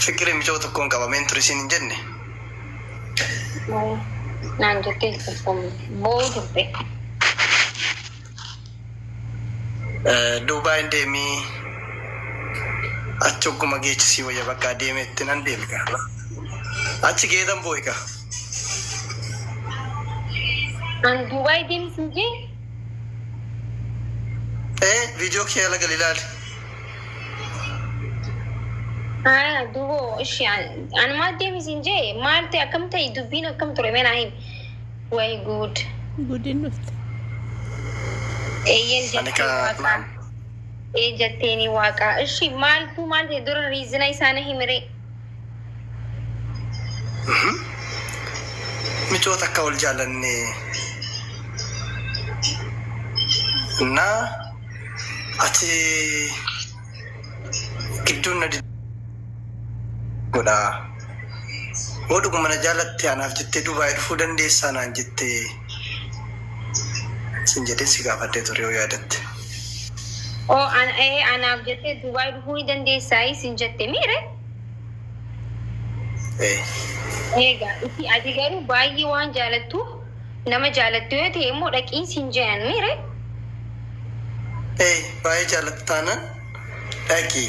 Fiqirii micoo tokkoon qabameen ture siin hin jenne. Naan jettee turte boo'uu turte. Duubaayin deemii achi ogguma geechisii wayya bakka deemeetti nan deeme kaa. Achi geetan boo'e kaa. An Duubaay deemi siin jee? Ee viidiyoo kee ala gali ilaali. Haa duuboo ishi anumaa deemi siin jee maal ta'e akkam ta'e dubbiin akkam ture mee naa himi. Way guud. Gudiin dhufte. Eeyyen Ani jettee ka waaqaa. Ee jetteeni waaqaa. Ishi maaltu maal ta'e dura riizina isaa na himiree. Micoo takka wal jaalanne na ati gidduun na godha. Yoo dhuguma na jaalatte anaaf jettee Dubaay dhufuu dandeessaa naan jettee sin jedheen si gaafadhee ture yoo yaadatte. Oo an ee anaaf jettee Dubaay dhufuu ni dandeessaa sin jette miire? Ee. Eegaa isi ati garuu baay'ee waan jaalattuuf nama jaalattu yoo ta'e immoo dhaqiin siin jedhan miire? Ee baay'ee jaalatta taanaan dhaqi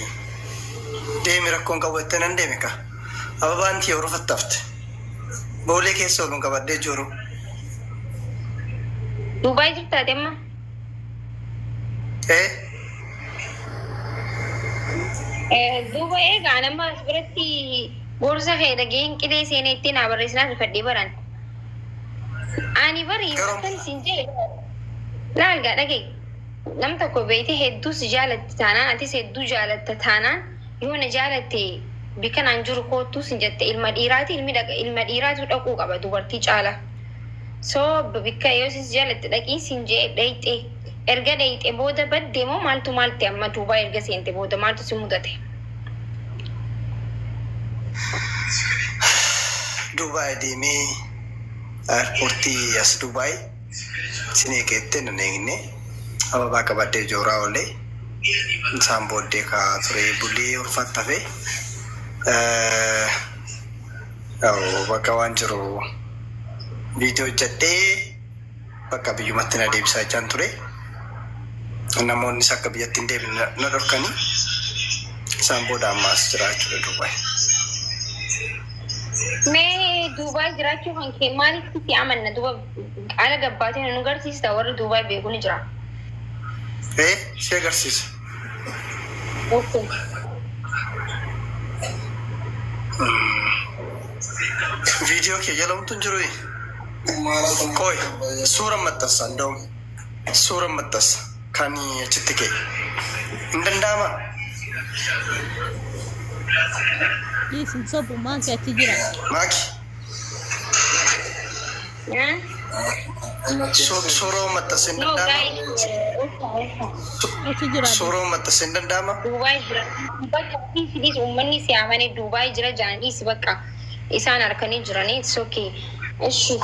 deemi rakkoon qabu jettee nan deeme kaa. Ababaan tiyya urufatti hafte. Boolee keessa ooluun qabadhee jooruu. Dubaay jirta ati amma? Ee. Duuba eegaa an amma as biratti gorsa kee dhageen qilee seenee ittiin naa barreessinaa rifadhee baran. Ani bari Garuu akkan siin jedhe laal gaa dhaga'i. Nam tokko beeyte hedduu si jaalatti taanaan atis hedduu jaalatta taanaan yoo na jaalatte bikka naan jiru koottuu sin jette ilma dhiiraati ilmi dhaqa ilma dhiiraatu dhaquu qaba dubartii caala. So bikka yoo si jaalatte dhaqii sin jee dhayxe erga dhayxe booda badde moo maaltu maal ta'e amma Duubaa erga seente booda maaltu si mudate? Dubaay deemee airportii as Dubaay sin eegeette nan eegne ababaa qabadhee jooraa oolee isaan booddee kaa ture bulee ulfaatti hafe bakka waan jiru viidiyoo hojjedhee bakka biyyumatti na deebisaa jechaan ture. Namoonnis akka biyyatti hin deebine na dhorkanii isaan booda amma as jira jechuudha Dubaay. Mee Duubaay jiraachuu kan kee maalitti si amanna duuba haala gabbaatee nu agarsiista warri Duubaay beeku ni jira. Ee si agarsiisa. Okay. Viidiyoo kee jala homtuu hin jiru. Qoy suura maxxansa nda'um suura maxxansa kan achitti ka'e hin danda'amaa? Dhiis hin sobu maaki achi jira. Maaki Suuraa maxxansa hin No, danda'amaa? guys. Achi jira. Suuraa maxxansa hin danda'amaa? Duubaay jira. Bakka dhiisi dhiisi uummanni si amane Duubaay jira jaan dhiisi bakka isaan harkanii jiranii it's okay. Ishi.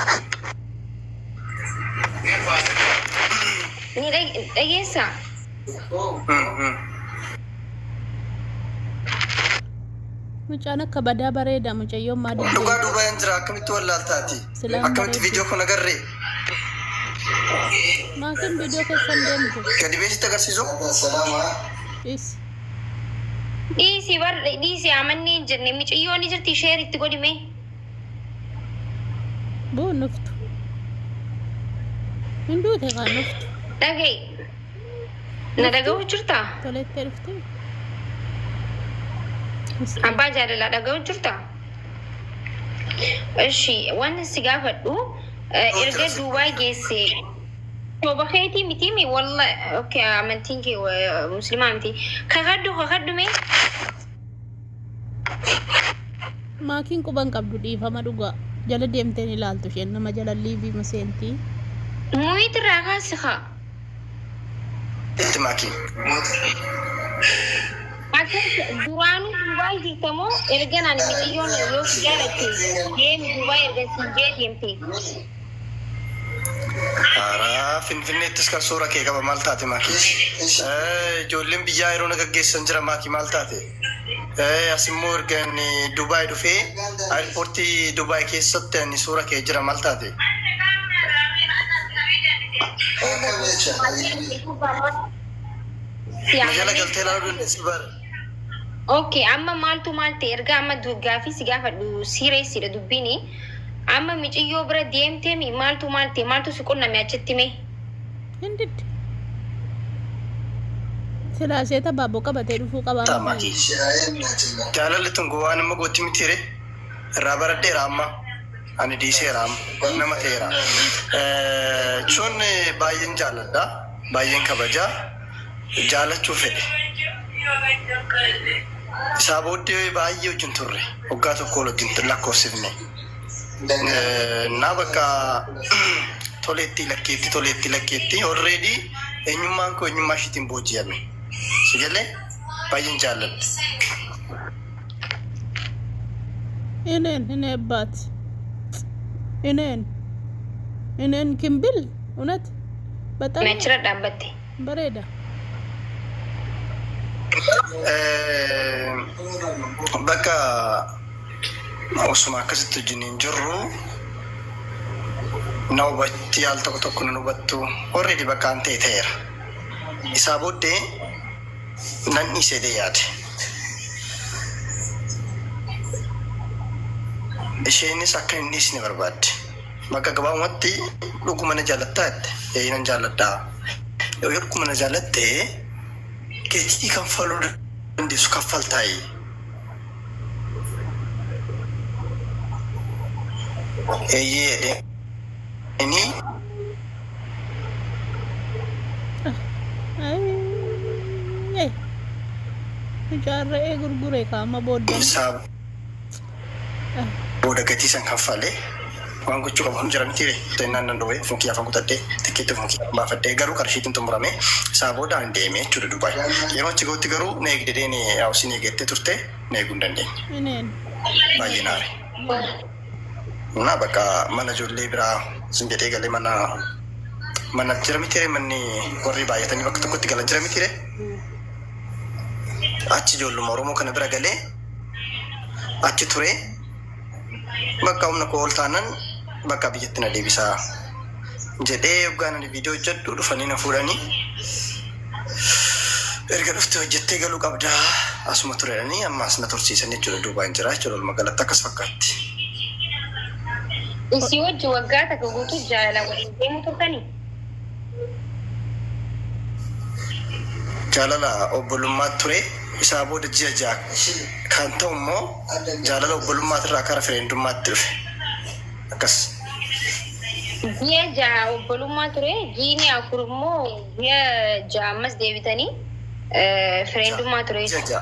Ni dhageessaa? Mucaan akka badaa bareeda mucayyoon maa Dhugaa diddeemti? Duubaayaan jira akkamitti wallaaltaati? Silaan Akkamitti bareeddi. viidiyoo kun agarree? Maatiin viidiyoo keessan deemtu. Gadi beesitti agarsiisu? Dhiisi. Dhiisi bar dhiisi amannee hin jenne mucayyoon ni jirti sheer itti godhi mee. Buu nuftu. Hin duute kaa nuftu. Dhaga'i. Na dhaga'u jirtaa? Tolettee dhuftee. Abbaa jaalalaa dhaga'u jirtaa? Ishi wanti si gaafadhu erga Duubaay geesse soba keetii miti mi walla okay amantiin kee muslimaa miti kakadhu kakadhu mee. Maakiin quban qabdu dhiifama dhugaa. Jala deemteen ilaaltu isheen nama jala liivii maseentii. Muuyit irraa kaasi kaa. Itti maakii. Akkas duraanuu Duubaay jirta moo erga naan miciyyoon yoo si jaalatte deemi Duubaay erga siin jee deemte. Haaraa Finfinneettis kan suura kee qaba maal taate Maakii? Ijoolleen biyyaa yeroo na gaggeessan jira Maakii maal taate? As immoo erga inni Dubaay dhufee airpoortii Dubaay keessatti ani suura kee jira maal taate? Na jala galtee ilaaluu dandeessi bara. Okay, amma maaltu maal ta'e erga amma gaaffii si gaafadhu siireessidha dubbiini. Amma miciyyoo bira deemtee mi maaltu maal ta'e maaltu si qunname achitti mee? Hin didde. Silaa ishee abaaboo qabatee dhufuu qabaa. Ta'a Maakii. Jaalalli tun gowwaan amma gootti mitiire irraa baradheera amma ani dhiiseera amma nama ta'eera. Jechuun baay'een jaaladha baay'een kabajaa jaalachuu fedhe. Isaa booddee baay'ee wajjin turre waggaa tokko ol wajjin lakkoofsifne. Na bakka toleetti lakkeetti toleetti lakkeetti already eenyummaan koo eenyummaa ishiitiin booji'ame. Si galee baay'een jaalladhe. Ineen inee abbaat. Ineen ineen kimbil እውነት በጣም Achirra dhaabbatte. bareeda. Bakka osuma akkasitti wajjin hin jirru na hubatti al tokko tokko nan hubattu already bakka an ta'e ta'eera. Isaa booddee nan dhiisee yaade. Isheenis akka hin dhiisne barbaadde. Bakka gabaabumatti dhuguma na jaallattaa jette. Ee nan jaalladhaa. Yoo dhuguma na jaallatte gatii kanfaluu dandeessu kaffaltaayi. Eeyyee jedhee. Inni Ay, mucaan re'ee gurgure kaama booddee. Isaa booda gatii san kaffalee waan gochuu qabu hin jira miti Innaan nan dhowwee ofuma kiyyaa afaan kutadhee tikkeetti ofuma kiyyaa baafadhee garuu qarshiitiin xumurame isaa booda ani deemee jechuudha Dubaay. Yeroo achi gahutti garuu na eegdee haawusiin eeggattee turte na eeguu hin dandeenye. Ineen. Baay'ee naare. Na bakka mana ijoollee biraa sin jedhee galee mana mana jira miti manni warri baay'atanii bakka tokkotti galan jira miti Achi ijoolluma Oromoo kana bira galee achi ture bakka humna koo ol taanan bakka biyyatti na deebisaa jedhee yoggaan ani viidiyoo hojjedhu dhufanii na fuudhanii erga dhufte hojjettee galuu qabdaa asuma turedhanii ammas na tursiisan jechuudha duubaan jira jechuudha walumaa galatti akkas fakkaatti. Isii wajji waggaa takka guutuu jaalala waliin deemu turtanii? Jaalala obbolummaa ture isaa booda ji'a 6 kan ta'u immoo jaalala obbolummaa kara friendummaatti dhufe akkas. Ji'a 6 obbolummaa ture, jiini 4 immoo ji'a 6 ammas deebitanii friendummaa ture Ji'a jechuudha.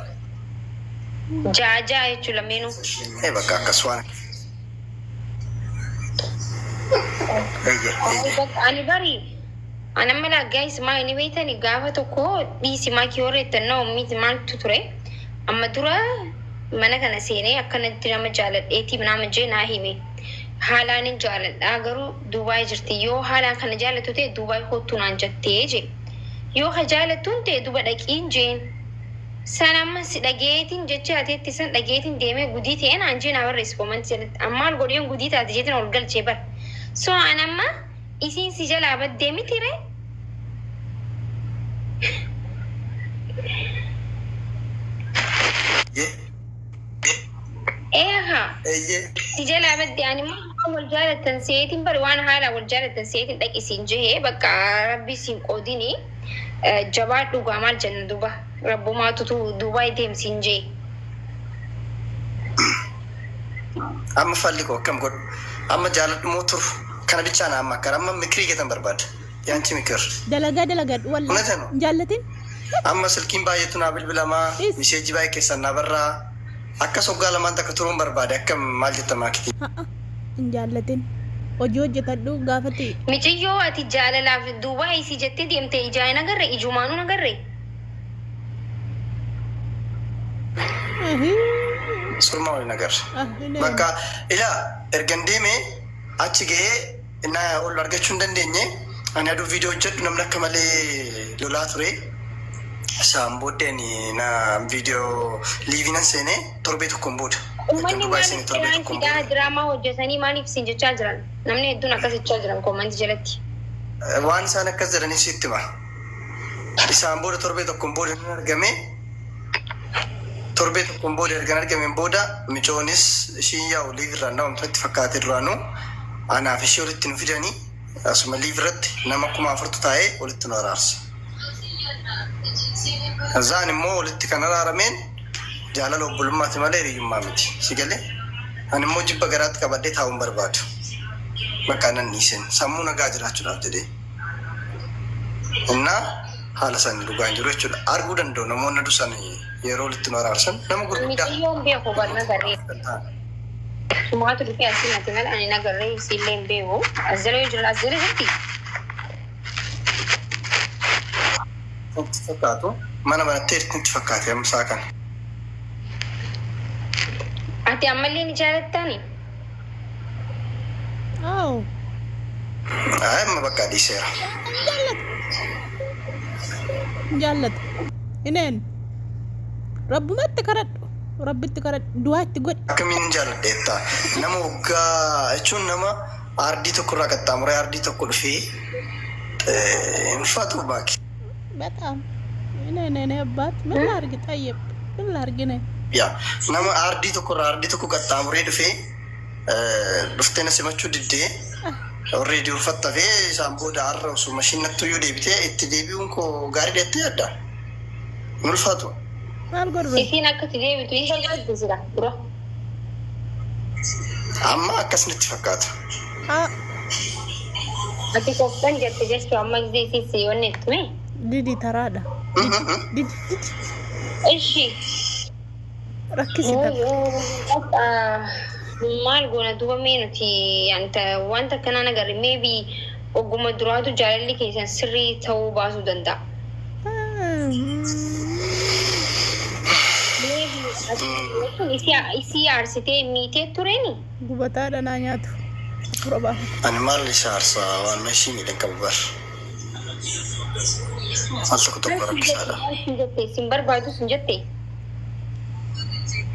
6. 6 6 jechuudha lameenuu. Ee bakka akkas waan. Eeyye eeyye. Ani bari ani amma laa guys maa inni beektani gaafa tokko dhiisi maakii warra jettan na miti maaltu ture amma dura mana kana seenee akkanatti nama jaaladheetii nama jee naa hime haalaan hin jaaladhaa garuu Dubaay jirti yoo haalaan kana jaalattu ta'e Dubaay kottu naan jettee je yoo ka jaalattuun ta'e duba dhaqiin jeen san amma si dhageetiin jecha ateetti san dhageetiin deemee gudii ta'e naan jee naa barreessu comment jalatti amma maal godheen gudii taate jeetiin ol galchee bar so an amma isiin si jalaa baddee miti ree. Eeha Eeyyee. si jalaa baddee ani immoo wal jaalattan seetiin bari waan haala wal jaalattan seetiin dhaqisiin jehee bakka rabbi siin qoodini jabaa dhugaa maal jenna duba rabbumaatutu Dubaay deemsiin jee. Amma falli koo akkam godhu amma jaaladhu moo turu kana bichaan amma akkana amma mikirii geetan barbaada yaanchi mikir. Dalagaa dalagadhu wallaahi. Uummatanu. Hin jaallatin? Amma silkiin baay'eetu naa bilbilamaa Is. message baay'ee keessan naa barraa akkas waggaa lamaan takka turuun barbaade akkam maal jetta maakitii. Ha'a hin jaallatin. Hojii hojjetadhu gaafatti. Miciyyoo ati jaalalaaf Dubaay isii jettee deemte ijaa hin agarre ijumaanuu hin agarre. Surmaa waliin agarre. Ah, ineen. Bakka ilaa ergan deemee achi ga'ee Na ol argachuu hin dandeenye. Ani aduu viidiyoo hojjedhu namni akka malee lolaa ture. Isaan booddeen na viidiyoo live nan seenee torbee tokkoon booda. Erga Uummanni Dubaay maaliif seenee torbee tokkoon prankiidha booda. diraamaa hojjetanii maaliif isin jechaa jiran? Namni hedduun akkas jechaa jiran commentii jalatti. Waan isaan akkas jedhaniif sitti hima. Isaan booda torbee tokkoon booda nan argame. Torbee tokkoon booda ergan argameen booda micoonis ishiin yaa'u live irraan dhaabamtu natti fakkaate. Duraanuu anaaf ishee walitti nu fidanii asuma live irratti nama 4,000tu taa'ee walitti nu araarse. Zaan immoo walitti kan araarameen jaalala obbolummaati malee hiriyyummaa miti. Si galee? Ani immoo jibba garaatti qabadhee taa'uun barbaadu. Bakka nan dhiisen sammuu nagaa jiraachuudhaaf jedhee. Innaa haala isaanii dhugaan jiru jechuudha. Arguu danda'u namoonni dusan yeroo walitti nu araarsan nama gurguddaa Miciyyoon beeku bar nagarree. kan ta'an. Sumaatu dhufee asii natti malee ani nagarree isiillee hin beeku. As jala yoo jiran as jala jirti. Natti fakkaatu mana banattee natti fakkaate amma isaa kana. Ati ammallee ni jaalattaani? Aw. Haa, amma bakka dhiiseera. Jaallata. Jaallata. Ineen. Rabbumatti kadhadhu. Rabbitti kadhadhu. Du'aa itti godhi. Akkamiin jaalladheetta? Nama waggaa jechuun nama aardii tokko irraa qaxxaamuree aardii tokko dhufee hin ulfaatu baaki. በጣም እኔ እኔ አባት ምን ላድርግ? ጠይብ ምን ላድርግ? እኔ Yaa, nama aardii tokko irraa aardii tokko qaxxaamuree dhufee dhuftee na simachuu diddee already ulfattafee isaan booda har'a osoo mashiinatti iyyuu deebitee itti deebi'uun koo gaarii deettee yaadda. Hin ulfaatu. Maal godhu? Isiin akka itti deebitu hin barbaaddu jira dura. Amma akkas natti fakkaata. Haa. Ati qoftan jette jechuu amma gisee isiin si yoonneettu mee? Didi taraadha. Didi didi. Ishi. Rakkisi takka. Maal goona duuba? Mee nuti wanta akkanaa nagarre, maybe ogguma duraatu jaalalli keessan sirrii ta'uu baasuu danda'a. Maybe isii aarsitee miitee tureeni? Gubataadha naa nyaatu. Hafuura baafata. Ani maal isa aarsaa? Waan meeshii miidhan qabu bar. Al tokko tokko rakkisaadha. Sin jette sin barbaadu sin jette.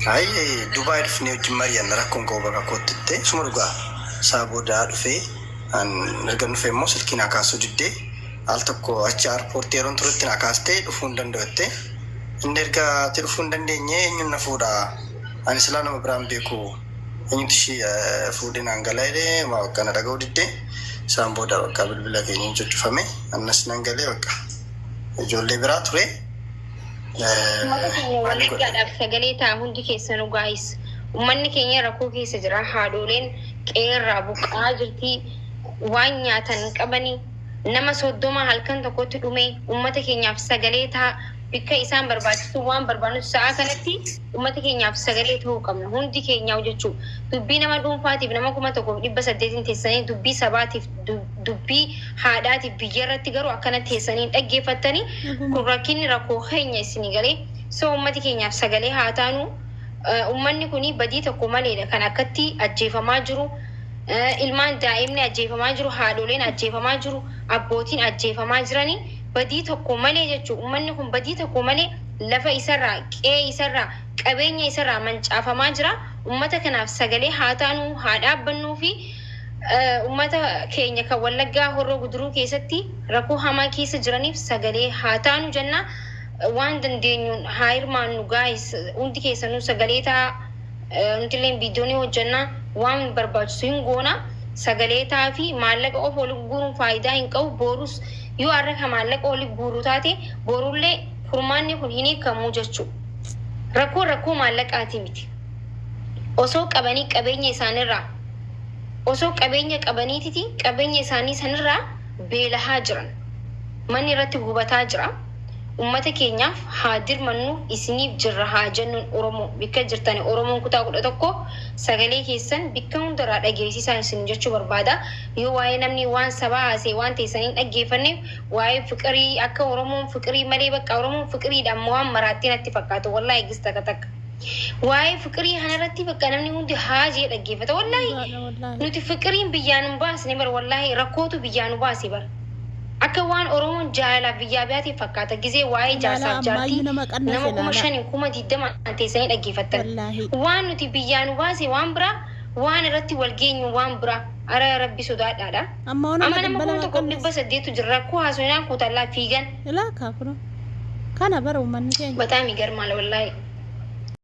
Ayi, Dubaay dhufnee wajjin mari'anna, rakkoon qabu bakka kootti suma dhugaa. Isaa booda dhufee an erga dhufee immoo silkii naa kaasuu diddee. Al tokko achi airportii yeroon turetti naa kaastee dhufuu hin danda'u jettee. Inni erga ati dhufuu hin dandeenye eenyuun na fuudhaa? Ani silaa nama biraan beeku, eenyutu ishii fuudhee naan galaa jedhee maa bakka na dhaga'uu diddee. Isaan booda bakka bilbila keenya cuccufame, annas nan galee bakka ijoollee biraa ture. Uummata keenya Maal godha? Wallaggaadhaaf sagalee ta'a hundi keessanuu, guys. Uummanni keenya rakkoo keessa jira. Haadholeen qeerraa buqqa'aa jirti. Waan nyaatan hin qabanii. Nama 30 halkan tokkotti dhume. Uummata keenyaaf sagalee ta'a. Bikka isaan barbaachisu waan barbaadnu sa'a kanatti uummata keenyaaf sagalee ta'uu qabna. Hundi keenyaa jechuudha. Dubbii nama dhuunfaatiif nama 1800 teessanii, dubbii sabaatiif, dubbii haadhaatiif biyya irratti garuu akkana teessanii dhaggeeffattanii, kun rakkinni rakkoo keenya isinii galee. So uummati keenyaaf sagalee haa taanu. Uummanni kun badii tokko maleedha kan akkatti ajjeefamaa jiru. Ilmaan daa'imni ajjeefamaa jiru, haadholeen ajjeefamaa jiru, abbootiin ajjeefamaa jiranii badii tokko malee jechuudha. Uummanni kun badii tokko malee lafa isarraa, qe'ee isarraa, qabeenya isarraa mancaafamaa jira. Uummata kanaaf sagalee haa taanu, haa dhaabbannuu fi uummata keenya kan Wallaggaa Horroo Guduruu keessatti rakkoo hamaa keessa jiraniif sagalee haa taanu jenna. Waan dandeenyuun haa hirmaannu, guys. Hundi keessanuu sagalee ta'a. Nuti illee viidiyoon hojjenna, waan barbaachisu hin goona. Sagalee ta'aa fi maallaqa of waliin guuruun faayidaa hin qabu. Borus yoo har'a ka maallaqa waliin guuruu taate, borullee furmaanni kun hin hiikamuu jechuudha. Rakkoo rakkoo maallaqaati miti. Osoo qabanii qabeenya isaanirraa, osoo qabeenya qabaniititi qabeenya isaanii sanirraa beelahaa jiran. Manni irratti gubataa jira. Uummata keenyaaf haa dirmannu, isiniif jirra haa jennuun. Oromoo bikka jirtani, Oromoon kutaa 11 sagalee keessan bikka hundarraa dhageessisaa isin jechuu barbaada. Yoo waa'ee namni waan sabaa haasee waan teessanii dhaggeeffanneef, waa'ee fiqirii akka Oromoon fiqirii malee, bakka Oromoon fiqiriidhaan waan maraattii natti fakkaatu, wallaahi gis takka takka. Waa'ee fiqirii kanarratti bakka namni hundi haajee dhaggeeffata. Wallaahi Dhugaadha wallaahi. nuti fiqiriin biyyaa nu baasne bar, wallaahi rakkootu biyyaa nu baase bar. Akka waan Oromoon jaalalaaf biyyaa baate fakkaata gizee waa'ee Ilaalaa jaarsaaf ammaayyuu jaartii nama qannase nama kuma ilaalaa. shanii 20,000 teessanii dhaggeeffattan. Wallaahi. Waan nuti biyyaa nu baase waan biraa, waan irratti wal geenyu waan biraa. Ara rabbi sodaadhaadha. Amma hoo nama Amma nama dhibba kuma lama tokkoof dhibba qannase. saddeetu jira, rakkoo haasofnaan kuutallaa fiigan. Ilaa kaa kunoo. Kana bara uummanni keenya. Bataami garmaala wallaahi.